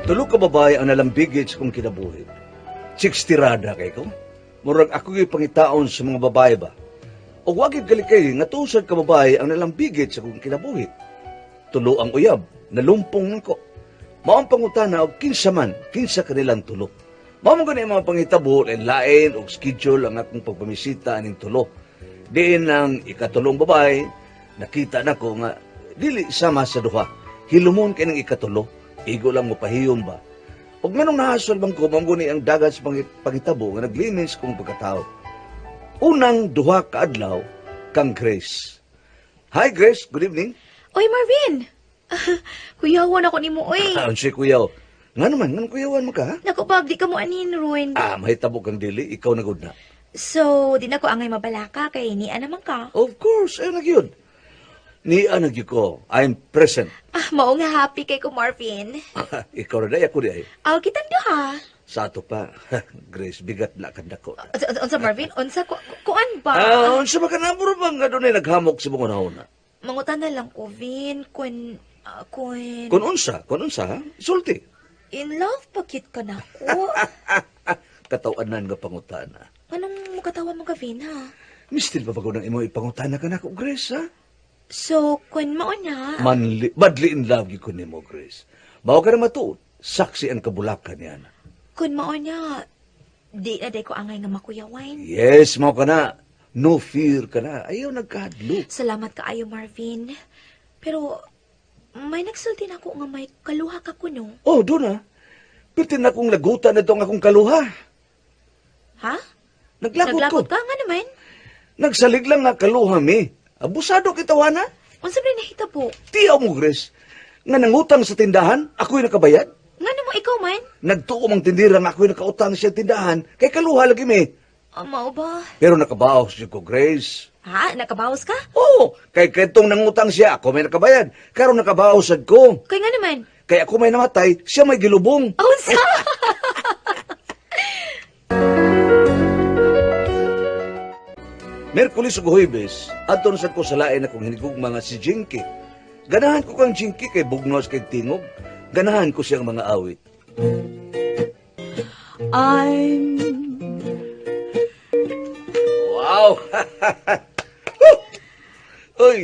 Tulo ka babae ang nalambigit sa kong kinabuhi. Chicks tirada kay ko. Murag ako gyud pangitaon sa mga babae ba. O wa gyud kalikay nga tusad ka babae ang nalambigit sa kong kinabuhi. Tulo ang uyab, nalumpong nako. Mao ang pangutana og kinsa man, kinsa kanilang tulo. Mao man gani ang mga pangitabo, lain og schedule ang akong pagpamisita aning tulo. Diin ang ikatulong babae, nakita nako nga dili sama sa duha. Hilumon kay ng ikatulo, igo lang mo pahiyom ba. Og nganong nahasol bang ko, mao gani ang dagat sa pangitabo nga naglinis kong pagkatao. Unang duha ka adlaw kang Grace. Hi Grace, good evening. Oy, Marvin! Kuyawan ako nimo, oy. Ah, unsay kuyaw? Nga naman, nganong kuyawan mo ka, ha? Naku, Bob, di ka mo anin, Ron. Ah, mahitabo kang dili, ikaw na gud na. So, di na ko angay mabalaka kay niya naman ka. Of course, ay na gyud. Niya na gyud ko. I'm present. Ah, mao nga happy kay ko, Marvin. Ikaw ra day, ako di ay. Aw, kitang duha. Sa ato pa, Grace, bigat na kad nako. Unsa, Marvin? Unsa kuan ba? Ah, unsa ba ka na bro ba nga dunay naghamok sa mga una? Mangutan na lang ko, Vin, kun Kun unsa, ha? Sulti. In love pa kit ka na ko. Katawanan nga pangutana. Anong mukatawa mo ka, Vin, ha? Mistil pa ba ko nang imo ipangutana ka nako, Grace, ha? So, kun mao na, Manli, badly in love gyud ko nimo, Grace. Mao ka na matuod, saksi ang kabulakan niya na. Kun mao na, di na day ko angay nga makuyawan. Yes, mao ka na. No fear ka na. Ayaw nagkahadlok. Salamat kaayo, Marvin. Pero, may nagsulti na ako nga may kaluha ka kuno. Oh, doon na. Pirti na akong lagutan na itong akong kaluha. Ha? Naglakot ko. Naglakot ka nga naman. Nagsalig lang nga kaluha mi. Abusado kita, wana. Unsa ba nahitabo? Tiyaw mo, Grace. Nga nangutang sa tindahan, ako'y nakabayad. Nga mo ikaw man? Nagtuo mang tindira nga ako'y nakautang sa tindahan, kay kaluha lagi mi. Ah, mao ba? Pero nakabaos siya ko, Grace. Ha? Nakabawas ka? Oo, kay ketong nangutang siya, ako may nakabayad. Karon nakabaos sad ko. Kay nga naman. Kay ako may namatay, siya may gilubong. Unsa? Merkulis ug Huwebes, adto na sad ko sa lain akong hinigugma nga si Jinky. Ganahan ko kang Jinky kay bugnos kay tingog. Ganahan ko siyang mga awit. I'm Wow! Uy,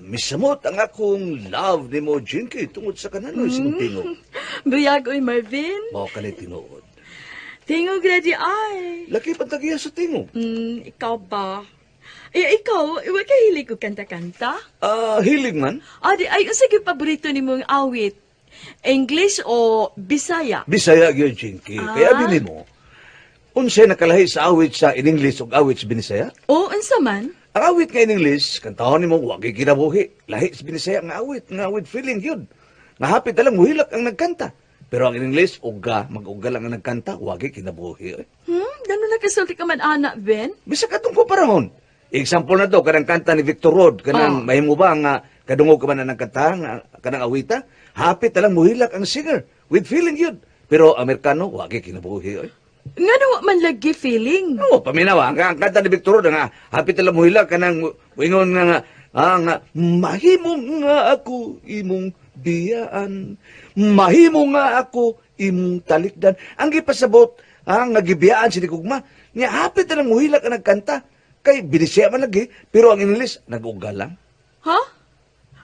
misamot ang akong love nimo, Jinky, tungod sa kananoy sa imong tingog. Buyag oy, Marvin. Mao ka ni tinuod. Tingog ready ay. Laki pantagiya sa tingog. Ikaw ba? Eh, ikaw, wa ka hilig og kanta-kanta? Ah, hilig man. Ah, di ay, unsa gyud paborito nimong awit? English o Bisaya? Bisaya gyud, Jinky. Kaya bini mo, unsay nakalahi sa awit sa in English ug awit sa Binisaya? O unsa man? Ang awit nga in English, kantahon nimo wagi kinabuhi. Lahi sa Binisaya nga awit, nga with feeling yun. Nga hapit na lang muhilak ang nagkanta. Pero ang in English, uga, mag-uga lang ang nagkanta, wagi kinabuhi. Eh. Gano'n nakasulti ka man ana, Ben? Bisag atong komparahon. Example na to, kanang kanta ni Victor Rod, kanang mahimo ba nga kadungog ka man na nagkanta, nga kanang awita, hapit na lang muhilak ang singer with feeling yun. Pero Amerikano, wagi kinabuhi. Eh. Ngano wa man lagi feeling? No, paminawa, ang kanta ni Victor Rod, nga hapit na lang muhilak, kanang wingon nga, nga, mahimo nga ako imong biyaan, mahimo nga ako imong talikdan. Ang gipasabot, nga gibiyaan si Gugma, nga hapit na lang muhilak ang nagkanta. Kay binisaya man lagi, pero ang English, nag-uga lang. Ha?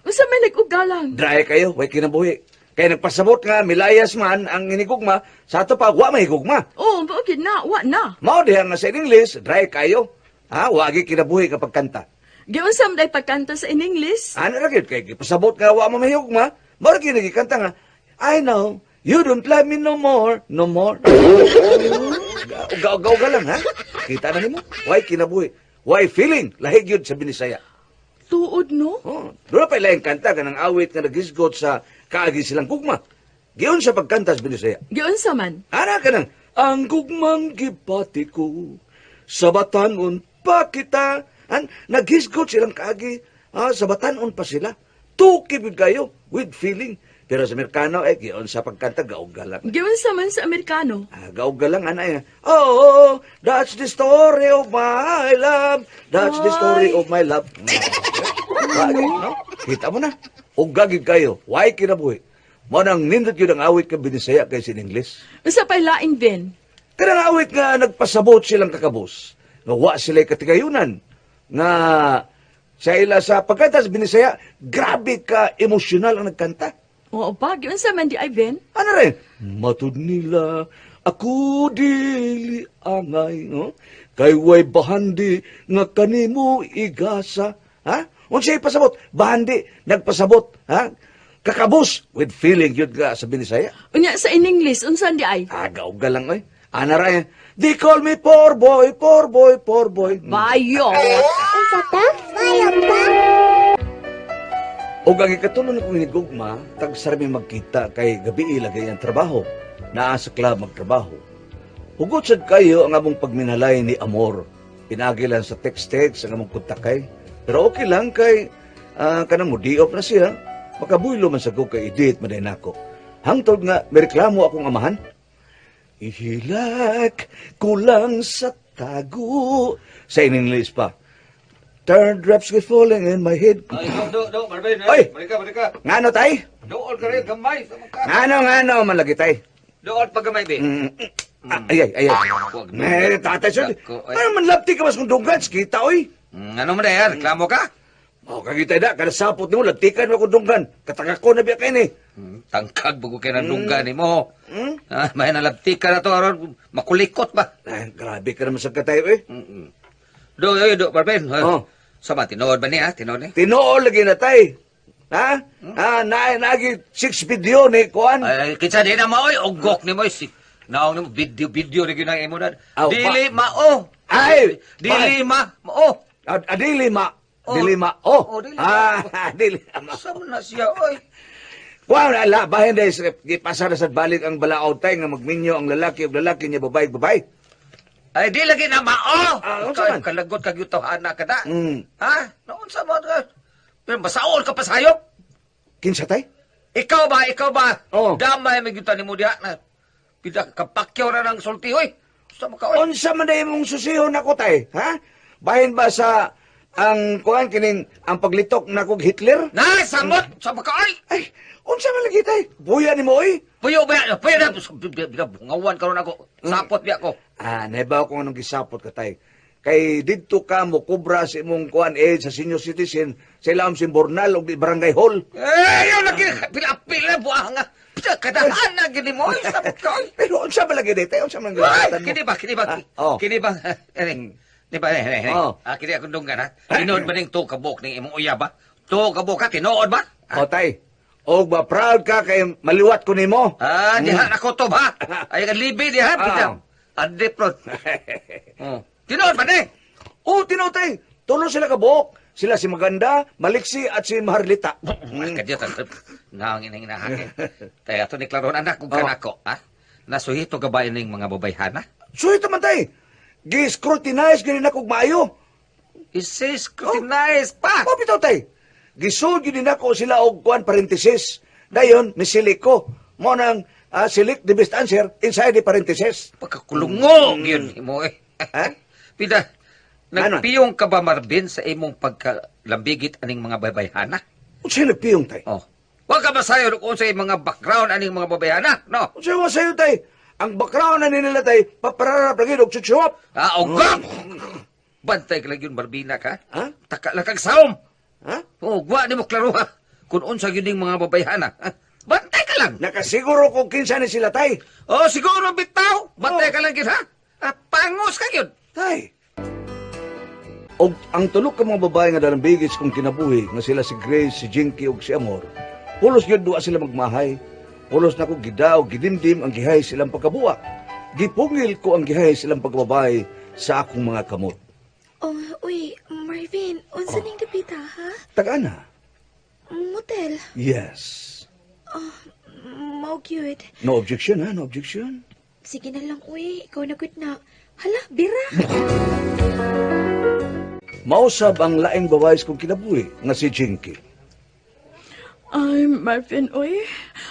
Unsa may nag-uga lang? Dry kayo, way kinabuhi. Kay nagpasabot nga, milayas man ang inigugma, sa ato pa, wa may gugma. Oh, okay na, wa na. Mao diha nga sa English, dry kayo. Ha, wagi kinabuhi kapag kanta. Giunsa man day pagkanta sa in English? Ano ra gyud kay gipasabot nga wa mo mahigugma, mao ra gyud nagikanta nga, "I know you don't love me no more, no more." Uga uga uga lang ha. Kita na nimo, why kinabuhi? Why feeling? Lahi gyud sa Binisaya. Tuod no? Oh, doon pa ilang kanta kanang awit nga nagisgot sa kaagi silang gugma. Giun sa pagkanta sa Binisaya. Giunsa man? Ana ka nang, ang gugmang gibati ko, sa batanon pa kita. An, naghisgot silang kaagi, sa batanon pa sila. Tuki gud kayo, with feeling. Pero sa Amerikano, eh, gion sa pagkanta, gaog lang. Giunsa man sa Amerikano? Ah, gaog lang, ana eh. "Oh, that's the story of my love. That's the story Ay. of my love." Wagi, no? Kita mo na. Uga gid kayo. Why kinabuhi? Mo nang nindot yun ang awit ka Binisaya kay sin English. Unsa pa'y lain, Ben? Kanang awit nga nagpasabot silang kakabos. Nga wa sila'y katigayunan. Nga sa ila sa pagkanta sa Binisaya, grabe ka emosyonal ang nagkanta. Oo ba, giunsa man di ay, Ben? Ano rin? Matud nila, ako dili angay, no? Kay way bahandi nga kanimo igasa. Ha? Unsay pasabot? Bahandi, nagpasabot. Ha? Kakabos, with feeling yun ka sa Binisaya. Unya sa in English, unsa di ay? Agaw ka lang, oy. Ana ra eh. They call me poor boy, poor boy, poor boy. Bayo. Unsa ta? Bayo pa. Og ang ikatulo na kong hinigugma, tagsarami magkita kay gabi ilagay ang trabaho. Naa sa club magtrabaho. Hugot sad kayo ang among pagminalay ni Amor. Pinagilan sa text-text ang among kontakay. Pero okay lang kay kanang mo di-off na siya. Makabuylo man sa ko kay edit man nako. Hangtod nga may reklamo akong amahan. Ihilak kulang sa tago. Sa in-English pa. Third drops keep falling in my head. Ay, do, do, Marvin. Oy! Balik ka, balik ka. Ngano tay? Dool ka rin, gamay. Sama ka. Ngano ngano man lagi tay. Dool pa gamay, be. Ay ay ay. Ay. Wag Eh, tatay sir. Dako, ay. Ano man lapti ka mas kung dunggan kita oy. Ano man na yan? Reklamo ka? Oh, kagita da kada sapot nimo lagtikan mo kung dunggan. Katanga ko na biya kay ni. Tangkag bago kay nandunggan ni mo. Mm. Ah, may nalabti ka na to, aron makulikot ba? Ay, grabe ka naman sa katay oy. Mm. Do, oy, do, Marvin. Ah, Oh. Sama, tinuod ba niya? Tinuod ni? Tinuol lagi na tay. Ha? Ah, na nagi six video ni kuan. Ay, kinsa di na maoy, ugok ni mo. Si, naong ni mo, video, video ni ginang imo na. Aw, Dili mao. Ay, Dili ma, mao. Ah, ah, dili ma. Oh. Dili ma. Oh. Oh, dili ma. Ah, dili ma. Sama na siya, oy. Kuan ala bahin dahil gipasa na sa balik ang balaod tay nga magminyo ang lalaki ug lalaki niya babae ug babae. Ay, di lagi na mao! Ah, unsa Ikaw, man? kalagot kag yutawhana ka na. Mm. Ha? Noon sa mo? Pero masaol ka pa sayop. Kinsa tay? Ikaw ba? Ikaw ba? Oo. Damay may yuta ni mo diha na. Pida kapakyaw na ng sulti, oy. Sa mo ka, oy. Unsa man day mong susihon nako tay, ha? Bahin ba sa ang kuan kining ang paglitok nako Hitler? Na, samot! Sa mo ka, oy! Ay, unsa man lagi tay? Buya nimo oy. Puyo ba yan? Puyo na! Bida, bungawan karon ako. Sapot biya ko. Ah, naibaw ko anong gisapot ka tay. Kay didto ka mo kubra sa imong kuan eh sa senior citizen sa ilang Simbornal og barangay hall. Eh, yun lagi! Pila-pila, buha nga. Pida, kadahan na, gini mo, oy. Samot ka, oy. Pero unsa man lagi day tay? Unsa man Ay, gilatan mo? kini ba, kini ba, Ah, oh. kini ba, eh, di ba, eh, eh, eh. Oh. Ah, kini akong dunggan, ha? Tinuod ba ning tuo kabuk ning imong uyab, ba? Tuo kabuk, ha? Tinuod ba? O tay, og ba proud ka kay maliwat ko nimo. Ah, diha na ko to, ba? Ay, ang libi diha, Ah. bitaw. Ande, prod. Oh. Tinuod ba ni? Oh, tinuod tay. Tulo sila kabuok. Sila si Maganda, Maliksi at si Maharlita. Ay, kadyo, naang inang inahake. Kaya ito ni Klaron, anak kong Oh. kanako, ha? Nasuhito ka ba ining mga babayhana? So ito man tay. Gi-scrutinize gani na kog maayo. Isi-scrutinize pa! Mao bitaw tay. Gisud gyud nako sila og kuan parenthesis. Dayon misilik ko. Mo nang select the best answer inside the parenthesis. Pagkakulungo, yun mo eh. Ha? Pida, Ano? nagpiyong ka ba, Marvin, sa imong pagkalambigit aning mga babayhana? Unsay nagpiyong tay? Oh. Wa ka ba sayo kung sa mga background aning mga babayhana? No. Unsay wa sayo tay? Ang background na nila tay, papararap lagi og chuchuap. Ah, og Bantay ka lang yun, Marvina ka. Ha? Taka lang kag saom. Ha? Oh, gwa ni mo klaro ha. Kung unsa yun ning mga babayhana. Ha? Bantay ka lang. Nakasiguro kung kinsa ni sila tay. Oh, siguro bitaw. Bantay Oh. ka lang yun ha. Ah, pangos ka yun. Tay. Og ang tulok ka mga babae nga dalambigis kung kinabuhi nga sila si Grace, si Jinky ug si Amor. Pulos gyud duwa sila magmahay. Pulos nako gidaw, gidimdim ang gihay silang pagkabuak. Gipungil ko ang gihay silang pagbabae sa akong mga kamot. Oh, uy, Marvin, unsa ning dapita ha? Tagana. Motel. Yes. Oh, mao gyud. No objection ha, no objection. Sige na lang, uy, ikaw na gud na. Hala, bira. Mausab ang laing babae kong kinabuhi nga si Jinky. Ay, Marvin, oy.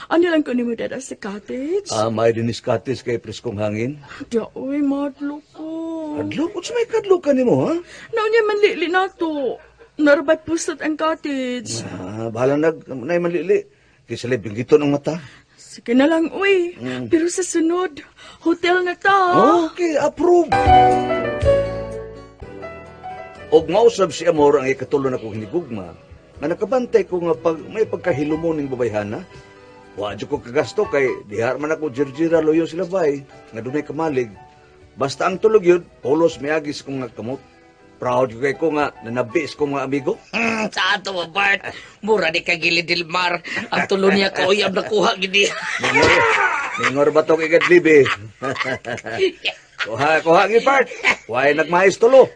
Ano lang ko ni mo dada sa cottage? Ah, may diniskatis kay preskong hangin. Di, oy, madlo ko. Kadlok, unsa may kadlok ka nimo ha? Naunya man lili na to. Narabay pusat ang cottage. Ah, bahala nag nay manlili. Kay sila binggiton ang mata. Sige na lang, uy. Pero sa sunod, hotel na ta. Okay, approve. Og mausab si Amor ang ikatulo na kong hinigugma, nga nakabantay ko nga pag may pagkahilumo ning babayhana, wa jud ko kagasto kay dihar man ako jirjira loyo sila bay, nga dunay kamalig. Basta ang tulog yun, polos miagis kong nga kamot. Proud ko kay ko nga nanabis ko mga amigo. Sa ato ba, Bart? Mura ni kagili Dilmar. Ang tulo niya kauyab na kuha gini. Ningor, ningor ba tong igadlibi? Kuha, kuha gi part. Why nagmahis tulo?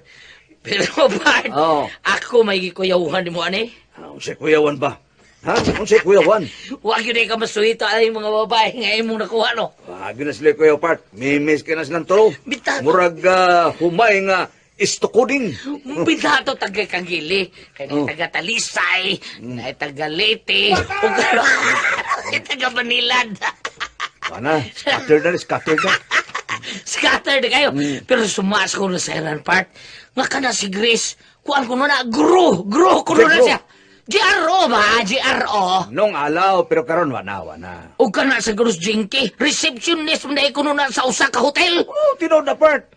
Pero Bart, Oo. ako may gikuyawhan ni mo ani. Ah, unsay kuyawan ba? Ha? Unsay kuyawan? Huwag yun ka masuhita ay mga babae nga imong nakuha no. Wag na sila kuya part. Mimis ka na silang tulo. Bitaw. Murag humay nga istukuding. Bitato taga Kagili, kay Oh. taga Talisay, na taga Leyte, ug taga Manilad. Ana, scatter na, scatter na. Scattered na kayo. Pero sumaas ko na sa Iran part. Nga ka na si Grace, kuan ko na na, grow, grow ko na Grow. siya. GRO ba? GRO. Nung alaw, pero karon wana, wana. O ka na sa Cruz Jinky, receptionist mo na ikuno na sa usa ka hotel. Oh, tinood na part.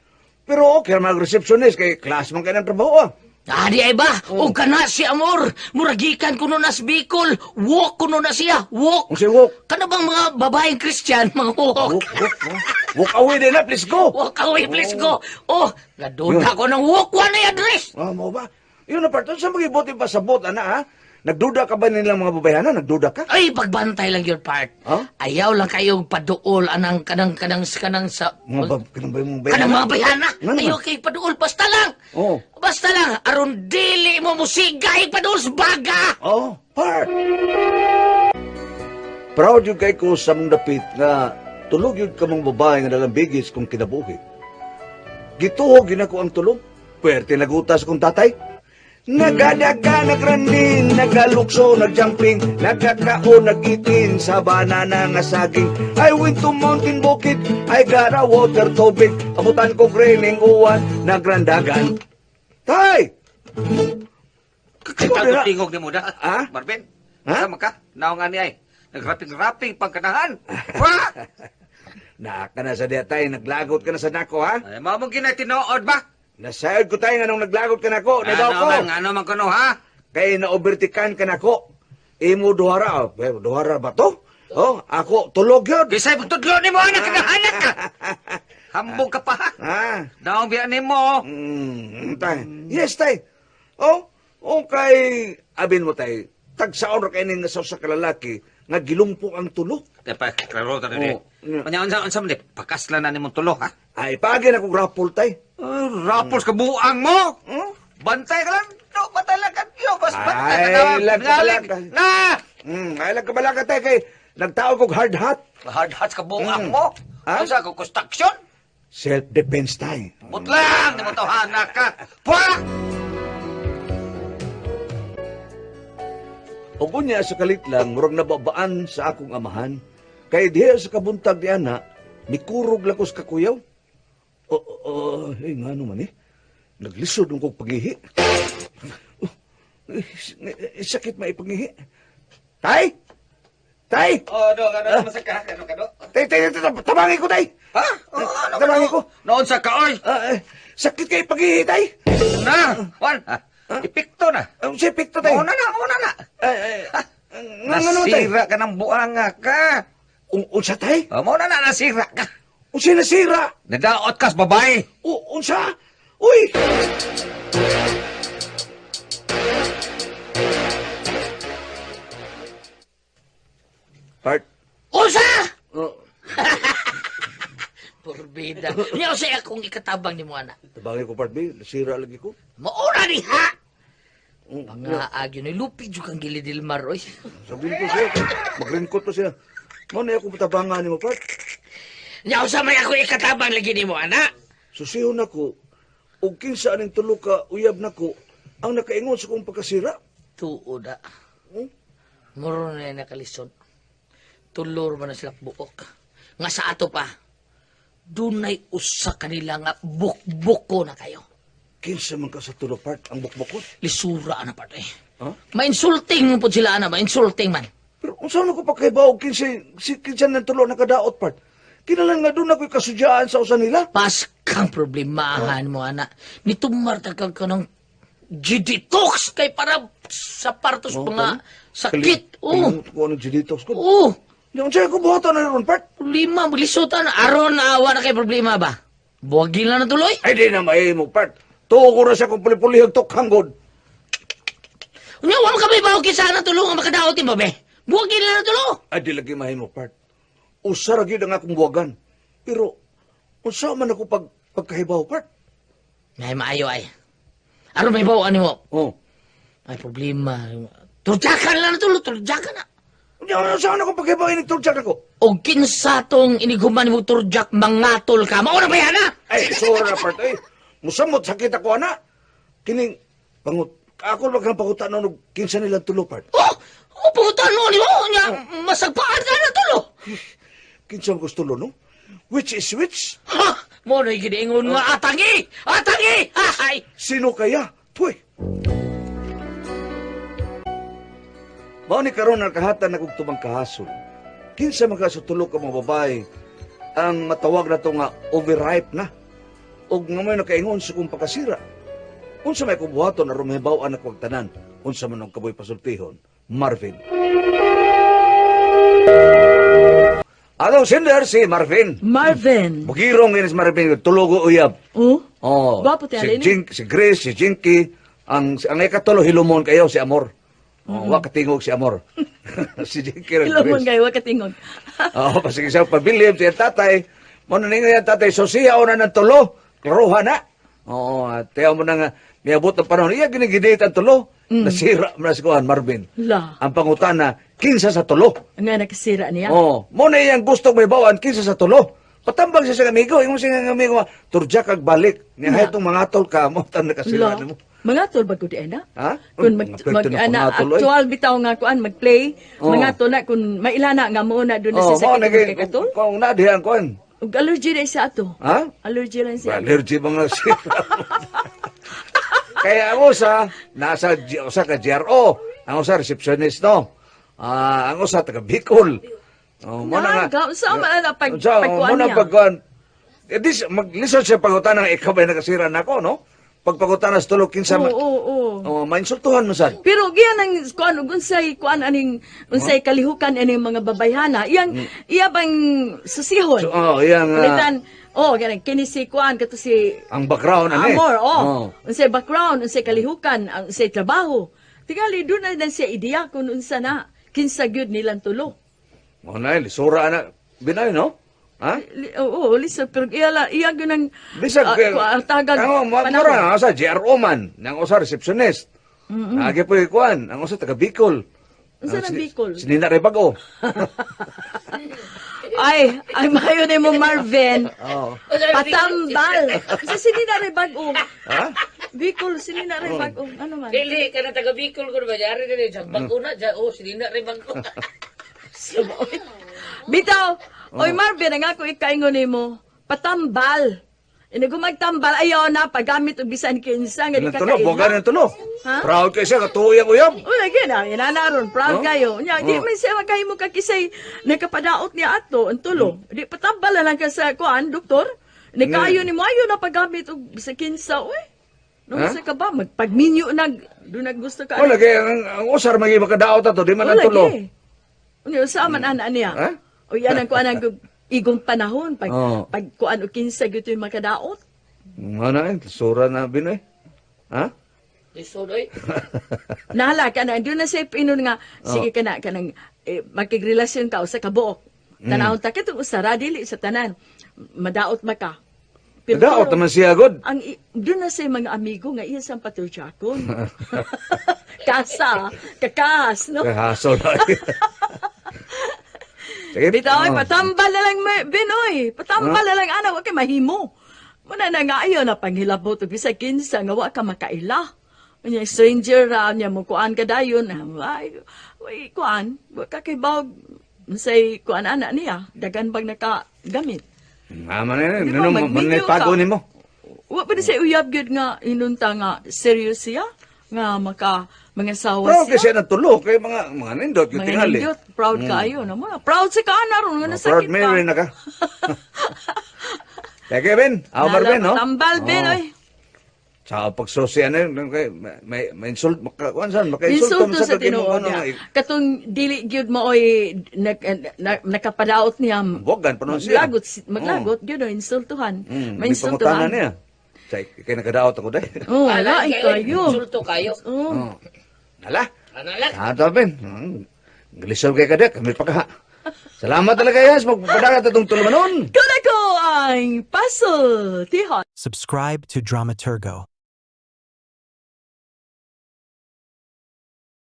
Pero okay mga receptionist kay class man kay ng trabaho ah. Ah, di ay ba? O ka na si Amor. Muragikan kuno na sa Bicol. Walk kuno na siya. Walk. Unsay walk? Kana bang mga babaeng Christian, mga walk? Walk, walk, walk. Walk away din na, please go. Walk away, please go. Oh, naduda ko ng walk one ay address. Ah, mo ba? Yun na part. Unsa magibuti pa sa bot ana ha? Nagduda ka ba nilang mga babayhana? Nagduda ka? Ay, pagbantay lang your part. Huh? Ayaw lang kayong paduol anang kanang kanang kanang sa Mga bab kanang ba yung mga bayhana? kanang mga bayhana. Nga naman. Ayaw kay paduol basta lang. Oo. Basta lang aron dili mo musiga paduol sa baga. Oh, part. Proud yun kay ko sa mong dapit nga tulog yun ka mong babae nga nalambigis kung kinabuhi. Gituhog yun ako ang tulog. Pwerte nagutas kong tatay. Nagadaga, nagranding, nagalukso, nagjumping, nagkakao, nagitin sa banana nga saging. I went to mountain bukid, I got a water tubig, abutan ko graining uwan, nagrandagan. Tay! Kay Ikaw tingog ni mo da. Ha? Marvin. Ha? Sama ka? Naong ani ay. Nagraping-raping pangkanahan. Wa! Naaka na sa diya tay, naglagot ka na sa nako ha? Ay, mao mong ginatinood ba? Nasayod ko tayo nga nung naglagot ka nako, nabaw Ano ko. man, ano man kuno ha? Kay naobertikan ka nako. Imo duhara, oh, eh, duhara ba to? Oh, ako tulog yun. Bisay pagtudlo nimo anak kagahanak ka. Hambog ka pa ha. Ha? Naong biya nimo. Tay. Yes, tay. Oh, okay. Abin mo tay. Tagsaon ra kay ning sa usa ka lalaki nga gilumpo ang tulo. Dapat klaro ta rin. Oh, yeah. Manya unsa unsa man di pakasla na nimong tulo ha. Ay, paagi na kong rapol tay. Ay, rapos ka buang mo. Hmm? Bantay ka lang. No, bantay lang ka. Yo, bas bantay ka Ay, na. lag- Ngalig. lag- Na! Ay lang kabalaga tay kay nagtaog og hard hat. Hard hats ka buang Mm. mo. Ha? Unsa ko construction? Self-defense tay. Butlang, di mo tawhana ka. Pwa! Ug unya sa kalit lang, murag nababaan sa akong amahan. Kay diha sa kabuntag ni ana, mikurog lakos kakuyaw. O, o, eh, nga naman eh. Naglisod ang kong pagihi. Oh, eh, sakit maipagihi. Tay! Tay! Oh, do, kano masaka, kano kano. Tay, tay, tay, tay, tabangi ko, tay! Ha? Oh, ano Tabangi ko. Noon sa kaoy. Ah, eh, sakit kay pagihi, tay! Na, wan. Epekto na. Ang si epekto, tay. Una na, una na. Eh, eh, nga nga naman, tay. Nasira ka ng buanga ka. Unsa, tay? Oh, muna na, nasira ka. Unsa nasira? Nadaot ka sa babae. O, unsa? Uy! Part. Unsa? Oh, Porbida. Niya usay akong ikatabang ni mo ana. tabangin ko part B, nasira lagi ko. Mauna ni ha. Mm, Mga agyo ni lupi jud kang gilidil maroy. Sabihin ko siya, magringkot pa siya. Mo na ako patabangan ni mo part. Niya usa may ako ikatabang lagi ni mo ana. Susihon ako, og kinsa aning tulo ka uyab nako ang nakaingon sa kong pagkasira. Tuod ah. Hmm? Muro na nakalisod. Tulor man na sila buok. Nga sa ato pa, dunay usa kanila nga bukbuko na kayo. Kinsa man ka sa tulo part ang bukbukon. Lisura ana part eh. Ha? Ma-insulting mo po sila ana, ma-insulting man. Pero Unsa man ko pagkahibaw kinsa si kinsa nang tulo nakadaot, part. Kinalan nga doon ako'y kasudyaan sa usa nila. Paskang problemahan mo, ana. Nitumar ta kag kanang G-detox kay para sa partos mga sakit. Oo. Kalimut ko anong G-detox ko. Oo. Yung unsa ko buhaton na ron, part? Problema, malisutan. Aron awa na kay problema ba? Buwagin lang na tuloy. Ay, di na mahimo, part. Tuo ko na siya kung puli-pulihag tukhang god. Unya, wa man kami bawo kinsa na tulo nga makadaot mo be. Buwagin lang na tulo. Ay, di lagi mahimo, part. Usa ra gyud ang akong buwagan. Pero, unsa man ako pagkahibaw, part? Ay, maayo ay. Aron may bawo ani mo. Oh. Ay, problema. Turjakan lang na tulo, turjakan na. Unya, unsa man ako pagkahibaw inig turjak ako? O kinsa tong inighuman mo turjak mangatol ka. Mao na ba yan, ha? Ay, sorry na, part. Ay, musamot sakit ako, ana. Kining, pangut, ako lang kang pangutan og kinsa nilang tulo, part. Oh, oh pangutan mo ni mo nya masagpaan ka na tulo. Kinsa ang gusto tulo, no? Which is which? Ha, mo na giniingon nga atangi, atangi. Hay. Sino kaya? Tuy! Mao ni karon ang kahatan na kog tubang kahasol. Kinsa man ka sa tulo ka mga babae ang matawag na to nga overripe na og nga may nakaingon sa kong pagkasira. Unsa may kubuhaton aron mahibaw-an ako ang tanan? Unsa man ang kaboy pasultihon? Marvin. Atong sender si Marvin. Marvin. Bugirong ini si Marvin, tulogo uyab. Oh? Oh, Gwapo ti si alin eh. Jink, si Grace, si Jinky, ang ikatulo hilumon kayo si Amor. Oh, wa katingog si Amor. Si Jinky rin Ilomon Grace. kayo, wa katingog. Oh, pasige siya pabilib si tatay. Mo na ninyo yan tatay, so siya una ng tulo, klaruha na. Oo, at tiyaw mo na nga, miabot ang panahon, iya ginigidate ang tulo. Nasira mo na si Kuan Marvin. La. Ang pangutana, kinsa sa tulo. Nga nakasira niya. Oh, mo na iyang gusto may bawaan kinsa sa tulo. Patambang siya sa amigo, ingon siya nga amigo, turja kag balik. Niya Na. itong mga tol ka mo tan nakasira La. nimo. Mga tol ba gud na? Ha? Kun mag, Mga mag pwerte na ana, pangatol, oy. actual bitaw nga kuan mag-play, Oh. mga tol na kun mailana nga mo na doon na Oh, siya mo na sakit kay kay katol. kung na dihan kuan. Ug allergy na siya ato. Ha? Allergy lang siya. Allergy mga sira. Kaya ang usa nasa usa ka GRO, ang usa receptionist no. Ah, ang usa taga Bicol. Oh, mo na nga. Naga, unsa man ana Unsa, pagkuan mo na niya? pagkuan. Eh, dis, maglisod siya pagutan ng ikaw ba nakasira nako no? Pagpagutan sa tulo kinsa Oo, oo, oo. Oh, mainsultuhan mo sad. Pero giyan ang kuan ug unsay kuan aning unsay kalihukan aning mga babayhana, iyang iya bang susihon. So, oh, iyang Palitan, oh, ganun, kini si kuan kato si ang background ani. Amor, oh. Oh. Unsay background, unsay kalihukan, ang unsay trabaho. Tingali doon na lang siya ideya kung unsa na kinsa gyud nilang tulo. Mo na lisura ana. Binay no? Ha? Oo, lisod pero iya la iya gyud ang Bisag tagag ang mo panahon. ang usa GRO man, ang usa receptionist. Mm-hmm. Agi po kuan, ang usa taga Bicol. Unsa Ang nang Bicol? Sinina rin bago. Ay, ay mayo nimo Marvin. Oo. Patambal. Sa sinina rin bag-o. Ha? Bicol, sinina rin bag-o. Ano man? Dili ka na taga Bicol ko ba yari dili sa bag-o na ja oh sinina rin bag-o. Bitaw, oy Marvin, ang ako ikaingon nimo, patambal. Ini gumagtambal, ayaw na, paggamit og bisan kinsa, nga di Nang ka tulo, boga kaila. ng tulo. Ha? Proud kay siya katuyang uyab. Uy, lagi na, inana ron, proud Oh? kayo. Nya, di Oh. man siya makahimo ka kisay nakapadaot niya ato, ang tulo. Di patambal na lang ka sa kuan, doktor. Ni kayo ni mo ayo na paggamit og bisan kinsa, uy. No, Ha? sa ka ba magpagminyo nag do nag gusto ka. O lagi ang usar magi makadaot ato di man ang Wala, tulo. lagi. Unya usa man ana niya. Ha? O yan ang kuan ang igong panahon pag Oo. pag kuan og kinsa gyud yung makadaot. Nga na eh, lisura na binoy. Ha? Lisod oy. Nahala ka na doon na siya pinon nga sige ka na kanang eh, makigrelasyon ka usa ka buok. Tanawon ta kitong usara dili sa tanan. Madaot maka. Pero Daot naman siya god. ang doon na siya mga amigo nga iya sang paturjakon. Kasa, kakas, no? Kahasol na. Sige. Bitaw, ay, Oh. patambal na lang, Binoy. Patambal na lang, ana, wa kay mahimo. Muna na nga ayaw na panghilabot, ug bisag kinsa nga wa ka makaila. Unya, stranger ra, unya, mo kuan ka dayon. Ay, ay, kuan, wa ka kay bawag, say, kuan ana niya, dagan bag nakagamit. Nga man eh, Di ba, nino magminyo man pago ka. nimo. Wa pa na siya uyab gyud nga inunta nga serious siya nga maka Mga sawa Proud siya. kasi ng tulo kay mga nindot yung Mga tingali. nindot, proud kayo. Na mo na. Proud sa kaana ron nga Oh, nasakit proud pa. Mary na ka. Kaya Ben, ako Marvin, no? Tambal, Ben, Oh. oy. Sa pagsusi, ano yun, kay, may insult, maka, kuwan saan, maka-insulto Insulto sa kag imong tinuod ano, niya. nga, Katong dili gyud mo oy nakapadaot niya. Buwagan pa nun siya. Maglagot, maglagot gyud oy insultuhan. May pangutana Mainsultuhan. niya. Sa, kay nakadaot ako dahil. Oh, wala Alay, kayo. Insulto kayo. Oh. Oh. Hala. Ano lang? Ato, Ben. Galisod kay kadek, kami pa ka. Salamat talaga, Yas. Magpapadagat itong tulumanon. Kuna ko ang puzzle, Tihon. Subscribe to Dramaturgo.